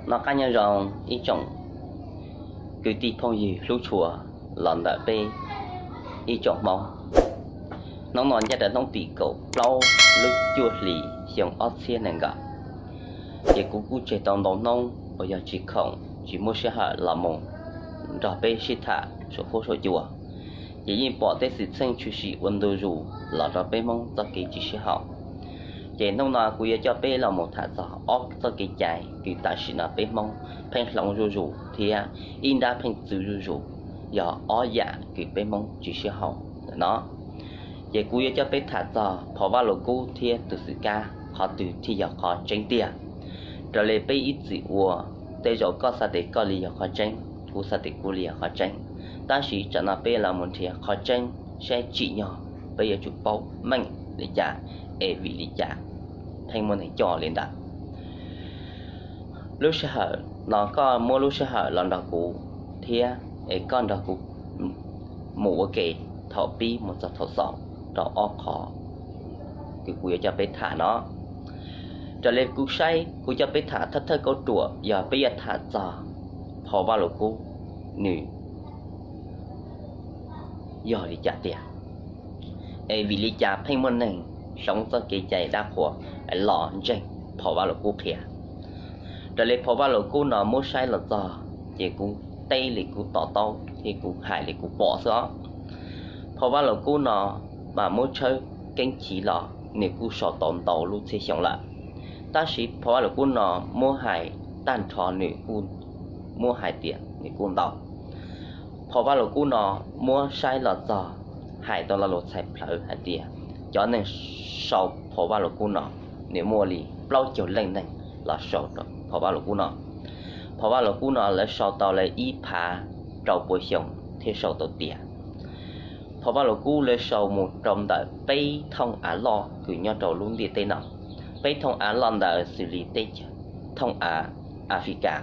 Noj qab nyob zoo ib tsoom kwv tij phooj ywg hlub tshua los ntawm peb ib tsoom Hmoob. Hnub no ncaj rau hnub tim kaum plaub lub cuaj hlis xyoo ob txhiab nees nkaum, ces kuv kuj tseg tau ntau hnub uas yog tsis khoom tsis muaj sij hawm los mus nrog peb sib tham saum huab saum cua, ces yeej pom tej xwm txheej tshwm sim ua ntu zus los rau peb Hmoob txoj kev tsis sib haum. Ces hnub no kuv yuav coj peb los mus tham txog ob txoj kev cai kws tam sim no peb Hmoob pheej hloov zuj zus thiab ib nrab pheej txwv zuj zus, yog ob yam kws peb Hmoob tsis sib haum ntawm no. Ces kuv yuav coj peb tham txog phau Vaj Lus Kub thiab tus xwm kab qhov twg thiaj yog qhov tseeb tiag. Raws li peb ib txwm ua, tej zaum koj xav tias koj li yog qhov tseeb, kuv xav tias kuv li yog qhov tseeb, tab sis tsam no peb los mus nrhiav qhov tseeb saib tsim nyog peb yuav tsum paub meej li cas, es vim li cas pheej muaj neeg coj li ntawd. Lub sij hawm no koj muab lub sij hawm los nrog kuv thiab es koj nrog kuv mus ua ke thaum pib mus txog thaum xaus rau ob qhov kws kuv yuav coj peb tham no. Raws li kuv saib kuv coj peb tham thawj thawj kauj ruam yog peb yuav tham txog phau Vaj Lus Kub nws yog li cas tiag, es vim li cas pheej muaj neeg hloov txoj kev cai dab qhuas los ntseeg phau Vaj Lus Kub qhia. Raws li phau Vaj Lus Kub no muab saib los txog, ces kuv teb li kuv to taub thiab kuv hais li kuv pom xwb os. Phau Vaj Lus Kub no mas muab tshawb keeb chiv los nws kuj sau tau ntau lub txhiab xyoo lawm, tab sis phau Vaj Lus Kub no muab hais tag nrho nws kuj muab hais tias nws kuj ntau. Phau Vaj Lus Kub no muab saib los txog, hais tau lo lus txhais plawv hais tias cov neeg sau phau Vaj Lus Kub no nws muaj li plaub caug leej neeg los sau phau Vaj Lus Kub no. Phau Vaj Lus Kub no lawv sau tau li ib phav rau pua xyoo thiaj sau tau tiav. Phau Vaj Lus Kub lawv sau mus rau ntawm peb thooj av loj kws nyob rau lub ntiaj teb no. Peb thooj av loj ntawd xws li teb chaws thooj av Africa,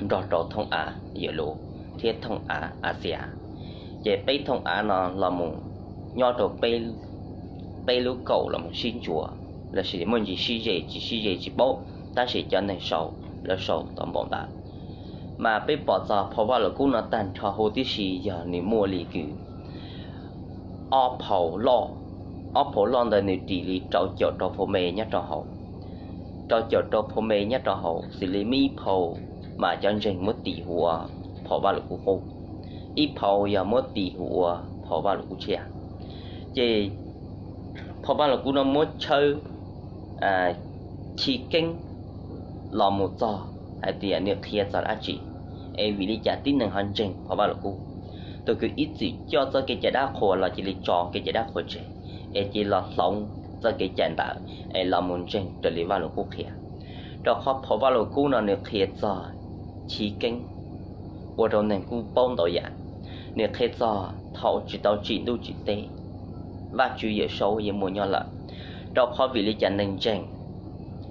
nrog rau thooj av Yawm Lus thiab thooj av Axias. Ces peb thooj av no los mus nyob rau peb lub kaum los mus sib ntsuas, los sis muaj ntsis sib ze tsis sib ze tsis paub, tab sis cov neeg sau lawv sau tau npaum ntawd. Mas peb pom txog phau Vaj Lus Kub no tag nrho huv tib si yog nws muaj li kws ob phau loj. Ob phau loj ntawd nws ris li rau caum rau phau me nyob rau hauv. Rau caum rau phau me nyob rau hauv xws li muaj ib phau mas cov ntseeg muab tis hu ua phau Vaj Lus Kub qub, ib phau yog muab tis hu ua phau Vaj Lus Kub tshiab. Ces phau Vaj Lus Kub no muab tshawb chiv keeb los mus txog hais tias nws qhia txog dab tsi, es vim li cas tib neeg ho ntseeg phau Vaj Lus Kub. Tus kws ib txwm coj txoj kev cai dab qhuas los cia li tso kev cai dab qhuas tseg, es cia li los hloov txoj kev cai ntawd es los mus ntseeg raws li Vaj Lus Kub qhia. Rau qhov phau Vaj Lus Kub no nws qhia txog chiv keeb ua rau neeg kuj paub ntau yam. Nws qhia txog thaum tsis tau tsim ntuj tsim teb, Vajtswv Yawmsaub yeej muaj nyob lawm. Rau qhov vim li cas neeg ntseeg?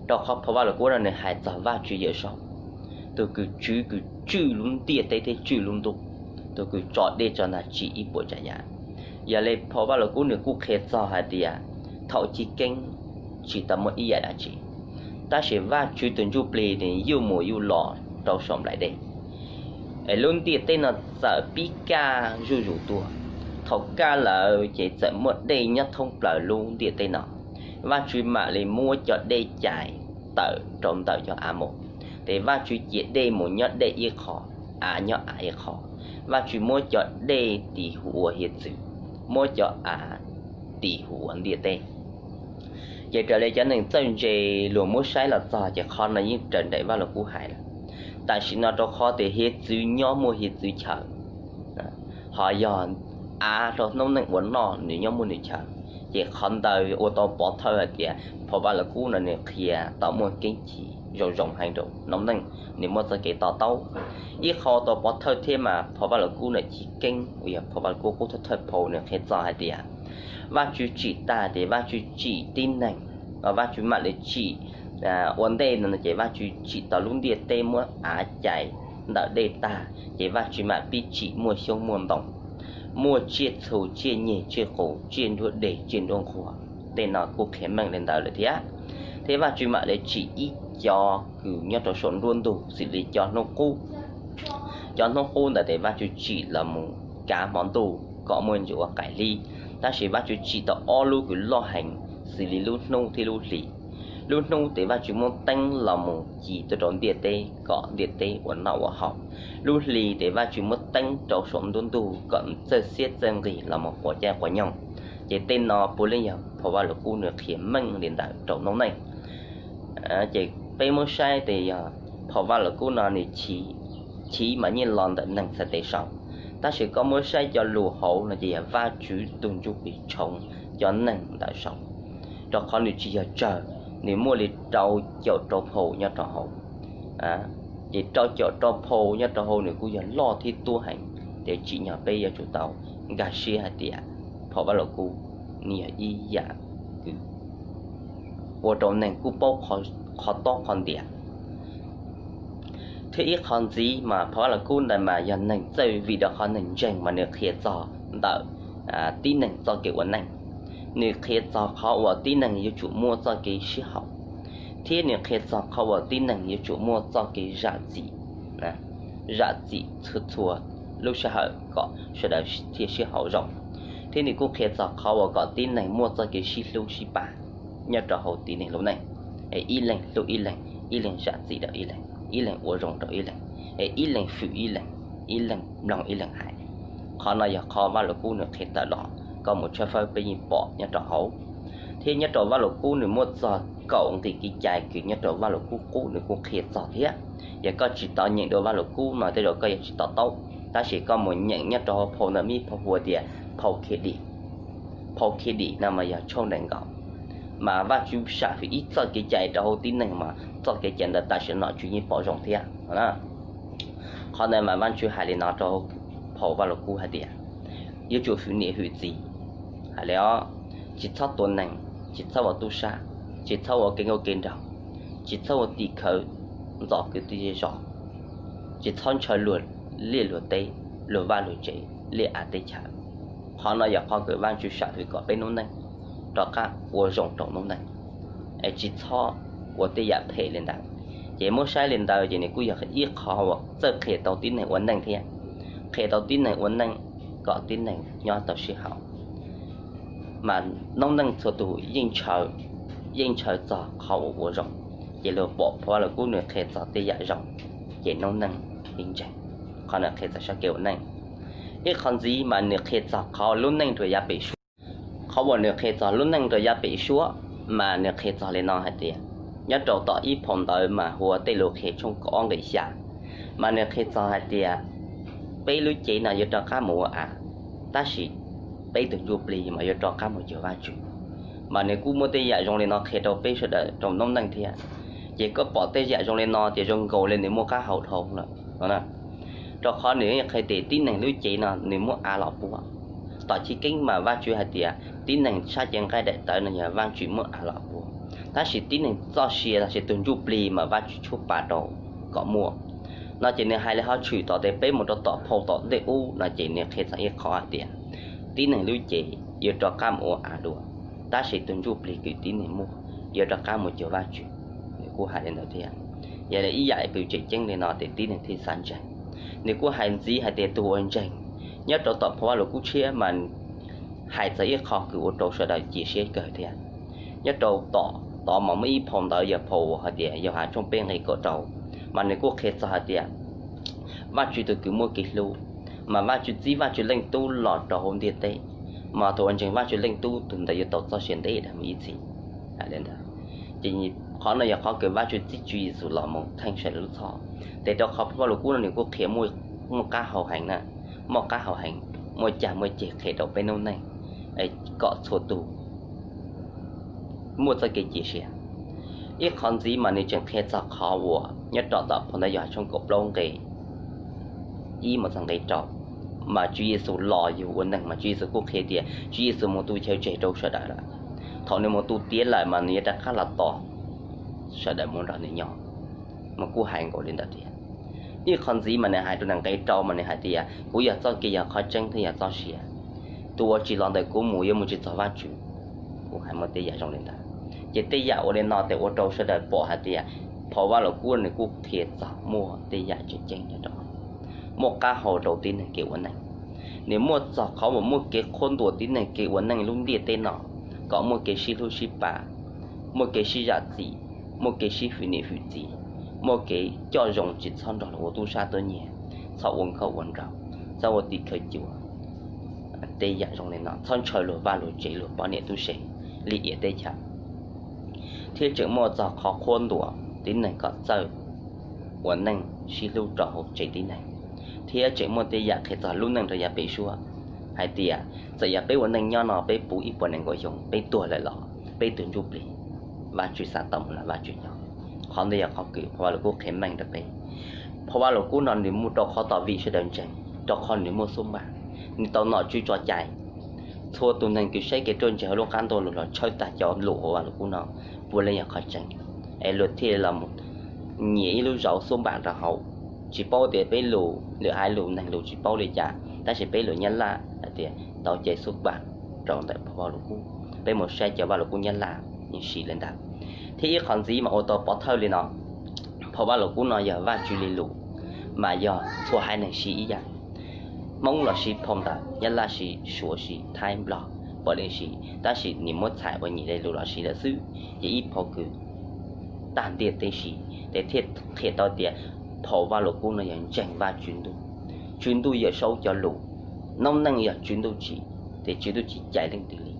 Rau qhov phau Vaj Lus Kub no nws hais txog Vajtswv Yawmsaub, tus kws tswv kws tswj lub ntiaj teb thiab tswj lub ntuj, tus kws tso dej tso nag tsim ib puas tsav yam. Yog li phau Vaj Lus Kub nws kuj qhia txog hais tias thaum chiv keeb tsis tau muaj ib yam dab tsi, tab sis Vajtswv tus ntsuj plig nws yuj mus yuj los rau saum nplaim dej, es lub ntiaj teb no txawm pib kaj zuj zus tuaj. Thaum kaj lawm ces txawm muaj dej nyob thoob plaws lub ntiaj teb no. Vajtswv mam li muab cov dej cais tawm rau ntawm cov av mus, ces Vajtswv cia dej mus nyob dej ib qho, av nyob av ib qho. Vajtswv muab cov dej tis hu ua hiav txwv, muab cov av tis hu ua ntiaj teb. Ces raws li cov neeg txawj ntse luag muab saib los txog ces qhov no yeej raws nraim Vajluskub hais lawm. Tam sim no rau qhov tias hiav txwv nyob muaj hiav txwv chaw, ho yog av rau noob neej ua noj nws nyob muaj nws chaw. Ces qhov ntawd ua tau pov thawj hais tias phau Vajluskub no nws qhia tau muaj keeb chim zoo zoo heev rau noob neej, nws muaj txoj kev to taub. Ib qho tau pov thawj thiab mas phau Vajluskub no chiv keeb uas yog phau Vajluskub qub thawj thawj phau nws qhia txog hais tias Vajtswv tsim tag ces Vajtswv tsim tib neeg, Vajtswv mam li tsim ua ntej no ces Vajtswv tsim tau lub ntiaj teb muab av cais ntawm dej tag ces Vajtswv mam pib tsim muaj xyoob muaj ntoo, muaj tsiaj txhu tsiaj nyeg tsiaj qus tsiaj nruab deg tsiaj nruab nqhuav. Tej no kuj qhia meej li ntawd lawm thiab. Thiab Vajtswv mam li tsim ib co kws nyob rau saum nruab ntug xws li cov hnub qub. Cov hnub qub ntawd ces Vajtswv tsim los mus kav hmo ntuj kom muaj ntsis ua qaim hlib, tab sis Vajtswv tsim tau ob lub kws loj heev xws li lub hnub thiab lub hli. Lub hnub ces Vajtswv muab teeb los mus ci tuaj rau ntiaj teb kom ntiaj teb ua noj ua haus. Lub hli ces Vajtswv muab teeb rau saum nruab ntug kom txawj xiab txawj nqig los mus quav caij quav nyoog. Ces tej no puav leej yog phau Vajluskub nws qhia meej li ntawd rau noob neej. Ces peb muab saib tes yog phau Vajluskub no nws chiv mas yeej los ntawm neeg txhais tes saum, tab sis koj muab saib cov lus hauv no ces yog Vajtswv tug ntsuj plig tshoov cov neeg ntawm saum, rau qhov nws tsis yog tsawg, nws muaj li rau caum rau phau nyob rau hauv. Ces rau caum rau phau nyob rau hauv nws kuj yog loj thiab tuab heev, ces tsim nyog peb yuav tsum tau nkag siab hais tias phau Vajluskub nws yog ib yam kws ua rau neeg kuj paub qhov tob qhov ntiag. Thiab ib qho ntxiv mas phau Vajluskub ntawd mas yog neeg txawj, vim rau qhov neeg ntseeg mas nws qhia txog ntawm tib neeg txoj kev ua neej, nws qhia txog qhov uas tib neeg yuav tsum muaj txoj kev sib haum, thiab nws qhia txog qhov uas tib neeg yuav tsum muaj txoj kev zam txim, zam txim txhua txhua lub sij hawm kom sawv daws thiaj sib haum zoo, thiab nws kuj qhia txog qhov uas kom tib neeg muaj txoj kev sib hlub sib pab nyob rau hauv tib neeg lub neej, es ib leeg hlub ib leeg, ib leeg zam txim rau ib leeg, ib leeg ua zoo rau ib leeg, es ib leeg fwm ib leeg, ib leeg mloog ib leeg hais. Qhov no yog qhov Vajluskub nws qhia tawm los, koj mus tshawb fawb peb yeej pom nyob rau hauv. Thiab nyob rau Vajluskub nws muaj txog kaum nqe kev cai kws nyob rau Vajluskub qub nws kuj qhia txog thiab. Yog koj tsis tau nyeem dua Vajluskub no tej zaum koj yuav tsis to taub, tab sis koj mus nyeem nyob rau hauv phau ntawd, ib phau hu tias phau Khiav Dim. Phau Khiav Dim no mas yog tshooj nees nkaum, mas Vajtswv sam hwm ib txoj kev cai rau hauv tib neeg mas txoj kev cai ntawd tam sim no tseem yeej pom zoo thiab. Qhov ntawd mas Vajtswv hais li no rau phau Vajluskub hais tias yuav tsum hwm niam hwm txiv, hais li os, tsis txhob tua neeg, tsis txhob ua tub sab, tsis txhob ua kev nkauj kev nraug, tsis txhob ua tim khawv ntxo kwv tij zej zos, tsis txhob ntshaw luag liaj luag teb, luag vaj luag tsev, liaj av teb chaws. Qhov no yog qhov kws Vajtswv sam hwm kom peb noob neej rov qab ua zoo rau noob neej, es tsis txhob ua tej yam phem li ntawd. Ces muab saib li ntawd ces nws kuj yog ib qho uas txawj qhia tau tib neeg ua neej thiab, qhia tau tib neeg ua neej kom tib neeg nyob tau sib haum. Mas noob neej txhua tus yeej ntshaw, yeej ntshaw txog qhov uas ua zoo, ces luag pom phau Vajluskub nws qhia txog tej yam zoo, ces noob neej yeej ntseeg. Qhov nws qhia txog sab kev ua neej. Ib qho ntxiv mas nws qhia txog qhov lub neej rau yav pem suab. Qhov uas nws qhia txog lub neej rau yav pem suab mas nws qhia txog li no hais tias, nyob rau tom ib phau ntawv mas hu ua Tej Lus Qhia tshooj kaum ob nqe xya, mas nws qhia txog hais tias peb lub cev no yuav rov qab mus ua av, tab sis peb tus ntsuj plig mas yuav rov qab mus cuag Vajtswv. Mas nws kuj muaj tej yam zoo li no qhia rau peb sawv daws rau noob neej thiab. Ces koj pom tej yam zoo li no ces zoo nkaus li nws muaj qab hau dhau lawm. Rau qhov nws qhia tias tib neeg lub cev no nws muab av los puab. Tom chiv keeb mas Vajtswv hais tias tib neeg sab cev nqaij daim tawv no yog Vajtswv muab av los puab, tab sis tib neeg txoj sia los sis tus ntsuj plig mas Vajtswv tshuab pa rau kom muaj. No ces nws hais li ho tshwm tom tes peb mus rau tom phau tom ntej ub no ces nws qhia txog ib qho hais tias tib neeg lub cev yuav rov qab mus ua av dua, tab sis tus ntsuj plig kws tib neeg muaj yuav rov qab mus cuag Vajtswv. Nws kuj hais li ntawd thiab. Yog li ib yam kws tseem ceeb li no ces tib neeg thiaj xav ntseeg. Nws kuj hais ntxiv hais tias tus uas ntseeg, nyob rau tom phau Vajluskub tshiab mas hais txog ib qho kws ua rau sawv daws cia siab kawg thiab. Nyob rau tom tod mas muaj ib phau ntawv yog phau hais tias Yauhas tshooj peb nqe kaum rau, mas nws kuj qhia txog hais tias Vajtswv tus kws muaj kev hlub, mas Vajtswv txib Vajtswv Leej Tub los rau hauv ntiaj teb, mas tus uas ntseeg Vajtswv Leej Tub tus ntawd yuav tau txoj sia ntev dag mus ib txhis. Hais li ntawd, ces qhov no yog qhov kws Vajtswv txib Tswv Yexus los mus theej sawv daws lub txhoj. Ces rau qhov phau Vajluskub no nws kuj qhia muaj qab hau heev na, muaj qab hau heev, muaj cag muaj ceg qhia rau peb noob neej kom txhua tus muaj txoj kev cia siab. Ib qho ntxiv mas nws tseem qhia txog qhov uas nyob rau tom phau ntawv Yauhas tshooj kaum plaub nqe ib mus txog nqe rau, mas Tswv Yexus los yug ua neeg mas Tswv Yexus kuj qhia tias Tswv Yexus mus tu chaw tseg rau sawv daws lawm. Thaum nws mus tu tiav lawm mas nws yuav rov qab los tos sawv daws mus nrog nws nyob, mas kuj hais nkaus li ntawd tias. Ib qho ntxiv mas nws hais rau nqe rau mas nws hais tias kuv yog txoj kev, yog qhov tseeb thiab yog txoj sia, tus uas tsis los ntawm kuv mus yuav mus tsis txog Vajtswv. Kuj hais muaj tej yam zoo li ntawd. Ces tej yam ua li no tes ua rau sawv daws pom hais tias Phau Vaj Lug Kub nws kuj qhia txog muaj tej yam tseem ceeb nyob rau, muaj qab hau rau tib neeg kev ua neej. Nws muaj txog qhov uas muaj kev qhuab ntuas tib neeg kev ua neej lub ntiaj teb no, kom muaj kev sib hlub sib pab, muaj kev sib zam txim, muaj kev sib hwm niam hwm txiv, muaj kev coj zoo tsis txhob nrog luag ua tub sab tuab nyiag, txhob ua nkauj ua nraug, txhob ua tim khawv cuav, tej yam zoo li no, txhob ntshaw luag vaj luag tsev luag poj niam tub se li iav teb chaws, thiab tseem muaj txog qhov qhuab ntuas tib neeg kom txawj ua neej sib hlub rau hauv tsev tib neeg, thiab tseem muaj tej yam qhia txog lub neej rau yav pem suab hais tias txawm yog peb ua neej nyob no peb puv ib puas nees nkaum xyoo peb tuag lawm los peb tuag ntsuj plig, Vajtswv xav tau mus los Vajtswv nyob. Qhov ntawd yog qhov kws Phau Vaj Lug Kub qhia meej rau peb. Phau Vaj Lug Kub no nws muaj rau qhov tom vim sawv daws ntseeg, rau qhov nws muaj xub npaj, nws tau nom tswv tso cai. Txhua tus neeg kws saib kev ruaj ntseg hauv lub qab ntuj los tshawb tag cov lus Phau Vaj Lug Kub no puav leej yog qhov tseeb, es luag thiaj los nyiam ib lub zauv xub npaj rau hauv. Tsis paub tias peb lus, lwm haiv lus neeg lus tsis paub li cas, tab sis peb lus Nyab Laj hais tias tau cai xub npaj rau ntawm Phau Vaj Lug Kub. Peb mus saib cov Vaj Lug Kub Nyab Laj yeej siv li ntawd. Thiab ib qhov ntxiv mas ua tau pov thawj li no, Phau Vaj Lug Kub no yog Vajtswv li lus, mas yog txhua haiv neeg siv ib yam. Hmoob los siv phau ntawv, Nyab Laj siv, Suav siv, Thaib, Nplog, puav leej siv, tab sis nws muab txhais ua nyias li lus los siv lawm xwb, ces ib phau kws tag ntiaj teb siv, ces thiaj qhia tau tias Phau Vaj Lug Kub no yog ntseeg Vajtswv Ntuj, Tswv Ntuj Yawm Saub cov lus, noob neej yog Tswv Ntuj tsim, ces Tswv Ntuj tsis cais leej twg li.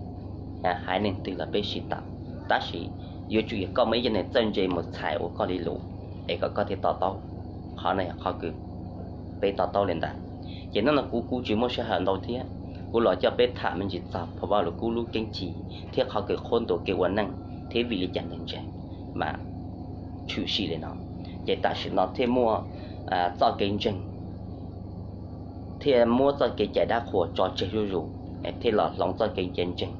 Haiv neeg twg los peb siv tau, tab sis yuav tsum yog koj muaj ib co neeg txawj ntse mus txhais ua koj li lus, es kom koj thiaj to taub. Qhov no yog qhov kws peb to taub li ntawd. Ces hnub no kuv kuj tsis muaj sij hawm ntau thiab, kuv los coj peb tham me ntsis txog Phau Vaj Lug Kub lub keeb chim thiab qhov kws qhuab ntuas kev ua neej thiab vim li cas neeg ntseeg mas tshwm sim li no. Ces tam sim no thiaj muaj txoj kev ntseeg, thiaj muab txoj kev cais dab qhuas tso tseg zuj zus, thiaj los hloov txoj kev cai ntseeg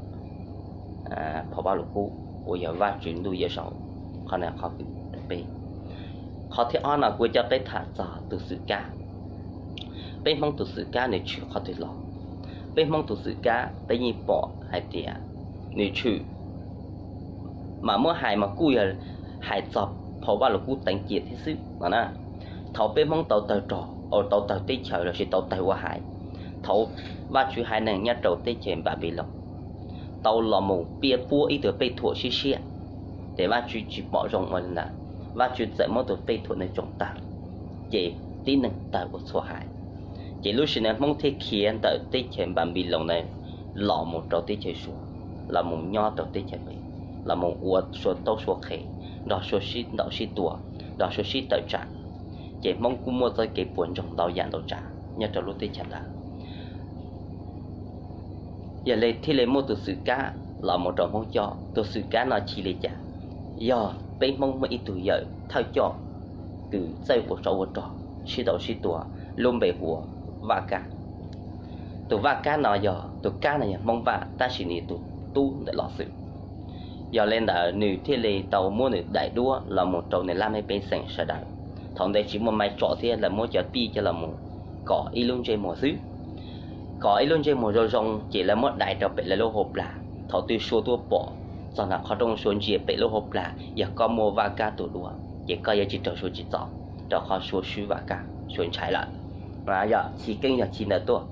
Phau Vaj Lug Kub uas yog Vajtswv Ntuj Yawm Saub. Qhov no qhov kws peb, qhov thib ob no kuv coj peb tham txog tus xwm kab. Peb Hmoob tus xwm kab nws tshwm qhov twg los? Peb Hmoob tus xwm kab peb yeej pom hais tias nws tshwm, mas muab hais mas kuj yog hais txog Phau Vaj Lug Kub teev cia thiab xwb no na. Thaum peb Hmoob tau tawg rog, tau tawg teb chaws lossis tau tawg ua haiv, thaum Vajtswv haiv neeg nyob rau teb chaws Npanpiloos tau los mus piav puab ib tug pej thuam siab siab, ces Vajtswv tsis pom zoo ua li ntawd, Vajtswv txawm muab tus pej thuam ntawd tsoo tawg, ces tib neeg tawg ua txhua haiv. Ces lub sij hawm Hmoob thiaj khiav ntawm teb chaws Npanpiloos ntawd los mus rau teb chaws Suav, los mus nyob rau teb chaws Npanpiloos, los mus ua sua taub sua qhe, nrog sua sib ntaus sib tua, nrog sua sib tawm tsam. Ces Hmoob kuj muaj txoj kev puas ntsoog ntau yam ntau tsav nyob rau lub teb chaws ntawd. Yog li thiaj li muaj tus xwm kab los mus rau Hmoob coj. Tus xwm kab no chim li cas? Yog peb Hmoob muaj ib tug yawm thawj coj kws txawj ua tsov ua rog, sib ntaus sib tua, lub npe hu ua Vaj Kab. Tus Vaj Kab no yog, tus kab no yog Hmoob Vaj tab sis nws yog tus tub ntawm Los Xwm. Yog li ntawd nws thiaj li tau muab nws daim duab los mus rau nws laj mej pej xeem sawv daws. Thaum ntawd tsis muaj maiv tsom thiab, lawv muab cov pij coj los mus kom ib lub ntsej muag xwb. Kom ib lub ntsej muag zoo zoo ces lawv muab dai rau pem lawv lub hauv plag. Thaum twg sua tuaj pom txog nram qhov rooj sua ntsia pem lub hauv plag, yog koj muaj Vaj Kab tus duab ces koj yuav tsis raug sua tsim txom, rau qhov sua swb Vaj Kab, sua ntshai lawm. Yog chiv keeb yog chiv ntawd tuaj,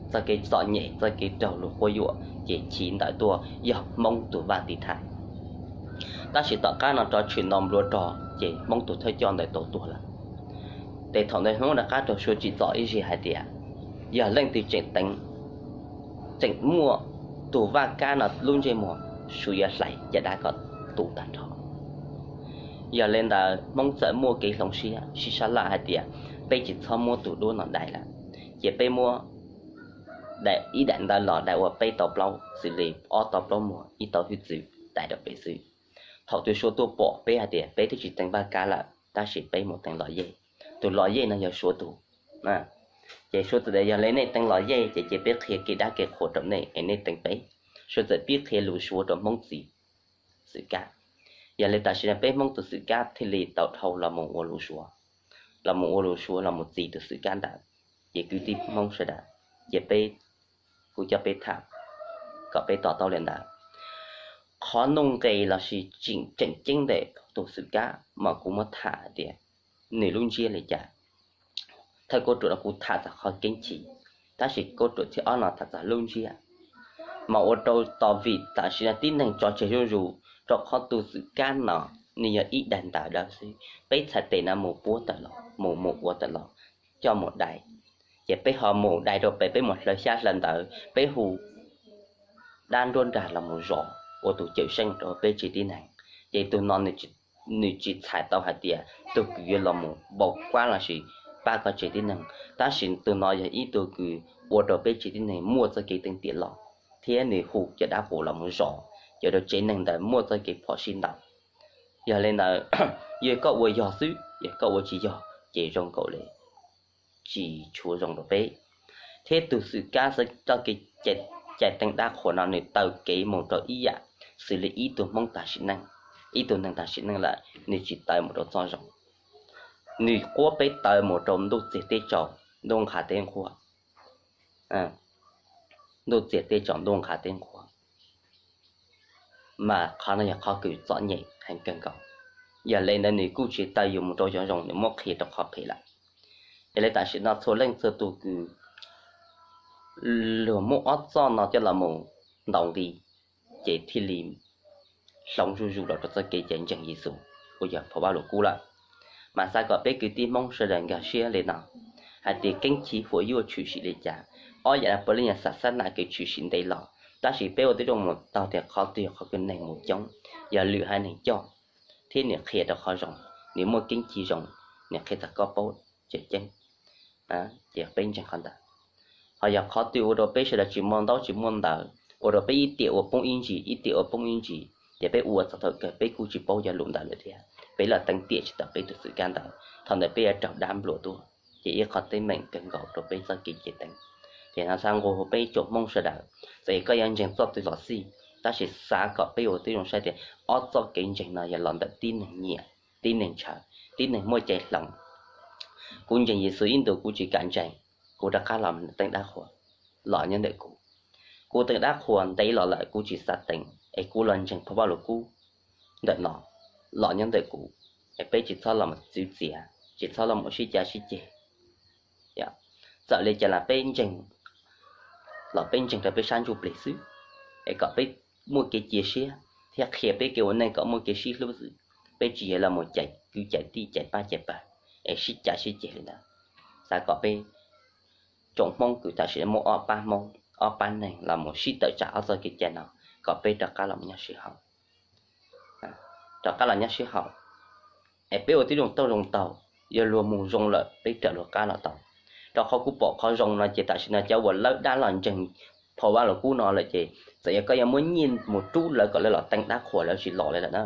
txoj kev txom nyem, txoj kev raug luag quab yuam ces chiv ntawd tuaj yog Hmoob tus vaj tiv thaiv. Tab sis tom qab no rov tshwm nto nplua rog ces Hmoob tus thawj coj ntawd tau tuag lawm. Ces thaum ntawd Hmoob rov qab raug sua tsim txom ib zig hais tias yog leej twg tseem teev, tseem muaj tus Vaj Kab no lub ntsej muag, sua yuav hlais caj dab kom tu tag nrho. Yog li ntawd Hmoob txawm muaj kev hloov siab sib sab laj hais tias peb tsis txhob muab tus duab no dai lawm, ces peb muab ib daim ntawv los dai ua peb tau plaub, xws li ob tau plaub muag, ib tau hwj txwv dai rau pem xwb. Thaum twg sua tuaj pom peb hais tias peb twb tsis teev Vaj Kab lawm tab sis peb mus teev Los Yej, tus Los Yej no yog Suav tus. Ces Suav txawm tias yog li nej teev Los Yej ces cia peb qhia kev dab kev qhuas rau nej es nej teev peb. Suav txawm pib qhia lus Suav rau Hmoob txiv xwm kab. Yog li tam sim no peb Hmoob tus xwm kab thiaj li tau dhau los mus ua lus Suav, los mus ua lus Suav los mus txiv tus xwm kab ntawd. Ces kwv tij Hmoob sawv daws, ces peb, kuv coj peb tham kom peb to taub li ntawd. Qhov nuj nqis lossis tseem ceeb ntawm tus xwm kab mas kuv muab tham tias nws lub ntsiab li cas. Thawj koob ruam no kuv tham txog qhov keeb chim, tab sis koob ruam thib ob no tham txog lub ntsiab. Mas ua rau tos vim tam sim no tib neeg tso tseg zuj zus, rau qhov tus xwm kab no nws yog ib daim ntawv dawb xwb, peb txhais tes no mus puab tawm los mus mus ua tawm los, coj mus dai, ces peb ho mus dai rau pem, peb mus hlawv xyab hlawv ntawv, peb hu dab nruab nrag los mus zov ua tus cawm seej rau peb tsev tib neeg. Ces tus no nws tsis txhais tau hais tias tus kws yuav los mus npau kuab lossis pab koj tsev tib neeg, tab sis tus no yog ib tug kws ua rau peb tsev tib neeg muaj txoj kev teev tiam los, thiab nws hu cov dab qus los mus zov, ces rau tsev neeg ntawd muaj txoj kev phom sij ntau. Yog li ntawd, yog koj ua yog xwb, yog koj ua tsis yog ces zoo nkaus li tsis tshua zoo rau peb. Thiab tus xwm kab xwb txoj kev cais teev dab qhuas no nws taw kev mus rau ib yam xws li ib tug Hmoob tag sim neej, ib tug neeg tag sim neej lawm nws tsis taw mus rau txoj zoo. Nws quab peb taw mus rau ntuj txiag teb tsaus, ntuj nqha teb nqhuab, ntuj txiag teb tsaus, ntuj nqha teb nqhuab. Mas qhov no yog qhov kws txom nyem heev kawg nkaus. Yog li ntawd nws kuj tsis taw yus mus rau cov zoo, nws muab qhia rau qhov phem lawm. Yog li tam sim no txhua leej txhua tus kws luag muab ob txoj no coj los mus ntaus nqi, ces thiaj li hloov zuj zus los rau txoj kev cai ntseeg Yexus uas yog phau Vajluskub lawm. Mas xav kom peb kwv tij Hmoob sawv daws nkag siab li no, hais tias keeb chim huam yuaj tshwm sim li cas, ob yam no puav leej yog xam xab nam kws tshwm sim ntev los, tab sis peb ua tib zoo mus taug tias qhov twg yog qhov kws neeg mus coob, yog lwm haiv neeg coj, thiab nws qhia rau qhov zoo, nws muaj keeb chim zoo, nws qhia txog koj paub tseem ceeb, ces peb ntseeg qhov ntawd. Ho yog qhov twg ua rau peb sawv daws tsis muaj ntaub tsis muaj ntawv, ua rau peb ib tiam ua poob ib ntsis, ib tiam ua poob ib ntsis, ces peb ua txog thaum kawg peb kuj tsis paub cov lus ntawd lawm thiab, peb los teev tiam tsis tau peb tus xwm kab ntawd, thaum ntawd peb yuav raug dab nplua tuaj, ces ib qhov teeb meem kawg nkaus rau peb txoj kev cai teev. Ces no xav nqua hu peb tsoom Hmoob sawv daws, txawm koj yuav ntseeg txoj twg los xij, tab sis xav kom peb ua tib zoo saib tias ob txoj kev ntseeg no yog los ntawm tib neeg nyiam, tib neeg ntshaw, tib neeg muaj cai hloov. Kuv ntseeg Yexus ib ntus kuv tsis kam ntseeg, kuv rov qab los teev dab qhuas, los nyob ntawm kuv. Kuv teev dab qhuas ntev los lawm kuv tsis xav teev, es kuv los ntseeg phau Vajluskub ntawm no, los nyob ntawm kuv. Es peb tsis txhob los mus txwv txiav, tsis txhob los mus sib cav sib ceg. Txawm li cas los peb ntseeg, los peb ntseeg rau peb sab ntsuj plig xwb, es kom peb muaj kev cia siab thiab qhia peb kev ua neej kom muaj kev sib hlub xwb. Peb tsis yog los mus cais kwv cais tij cais pab cais pawg es sib cav sib ceg li ntawd. Xav kom peb tsoom Hmoob kws tam sim muaj ob pab Hmoob ob pab neeg los mus sib tawm tsam ob txoj kev cai no, kom peb rov qab los nyob sib haum, rov qab los nyob sib haum, es peb ua tib zoo taug zoo taug, yog luag mus zoo lawm peb raws luag qab los tau. Rau qhov kuv pom qhov zoo no ces tam sim no cov uas lawb dab los ntseeg phau Vajluskub no lawm ces txawm yog koj yuav muab nyiaj mus rub lawv kom lawv los teev dab qhuas lawv tsis los li lawm na.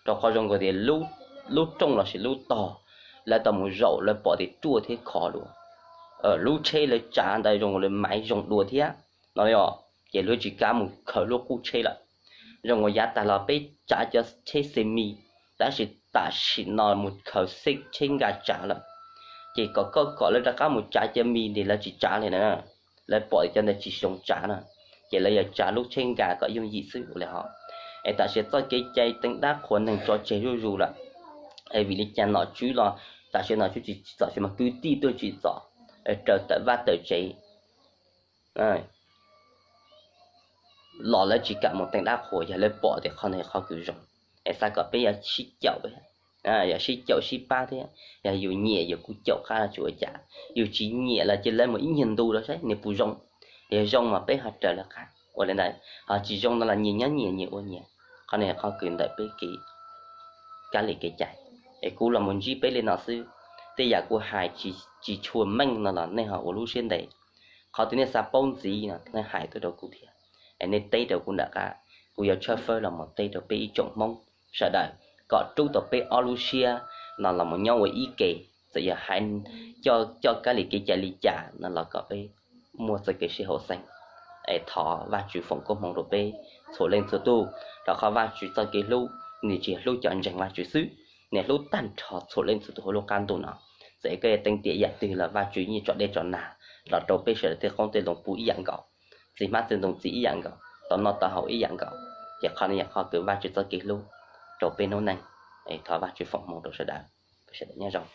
Rau qhov zoo nkaus tias lub rooj lossis lub tog lawv tau mus zaum lawv pom tias ruaj thiab khov dua, lub tsheb lawv tsav ntawd zoo nkaus li maiv zoo dua thiab no, ces lawv tsis kam mus khaws lub qub tsheb lawm. Zoo nkaus yav tag los peb tsav cov tsheb xe mi, tab sis tam sim no mus khaws tsheb nkag tsav lawm, ces kom koj kom lawv rov qab mus tsav cov mi ntawd lawv tsis tsav li na. Lawv pom cov ntawd tsis zoo tsav na, ces lawv yog tsav lub tsheb nkag kom yooj yim xwb ua li hos. Es tam sim txoj kev cai teev dab qhuas neeg tso tseg zuj zus lawm, es vim li cas nom tswv los tam sim nom tswv tsis txom tsis mas kwv tij tuaj tsis txom, raws tawm vaj tawm tsev los lawv tsis kam mus teev dab qhuas, yog lawv pom tias qhov no yog qhov kws zoo. Es xav kom peb yuav sib caum, yog sib caum sib pab thiab, yog yus nyiam yus kuj caum qab los tsis ua cas, yus tsis nyiam los cia lawv mus ib nyuag ntu los saib nws puas zoo. Yog zoo mas peb ho raws lawv qab ua li ntawd, ho tsis zoo no los nyias nyob nyias nyias ua nyias. Qhov no yog qhov kws ntawm peb kev kab li kev cai. Es kuv los mus ntsib peb li no xwb, tej yam kuv hais tsis tshua meej no los nej ho ua lub siab ntev. Qhov twg nej xav paub ntxiv no nej hais tuaj rau kuv thiab, es nej teb rau kuv nram qab, kuv yuav tshawb fawb los mus teb rau peb ib tsoom Hmoob sawv daws kom rub tau peb ob lub siab no los mus nyob ua ib ke. Txawm yog hais coj kab li kev cai li cas no los kom peb muaj txoj kev sib haum xeeb. Es thov Vajtswv foom koob hmoov rau peb txhua leej txhua tug, rau qhov Vajtswv txoj kev hlub nws tsis yog hlub cov ntseeg Vajtswv xwb, nws hlub tag nrho txhua leej txhua tug hauv lub qab ntuj no. Txawm koj yuav teev tiam yam twg los Vajtswv yeej tso dej tso nag los rau peb sawv daws tej qoob tej loo puv ib yam nkaus, txiv hmab txiv ntoo txiv ib yam nkaus, tau noj tau haus ib yam nkaus. Ces qhov no yog qhov kws Vajtswv txoj kev hlub rau peb noob neej. Thov Vajtswv foom hmoov rau sawv daws. Sawv daws nyob zoo.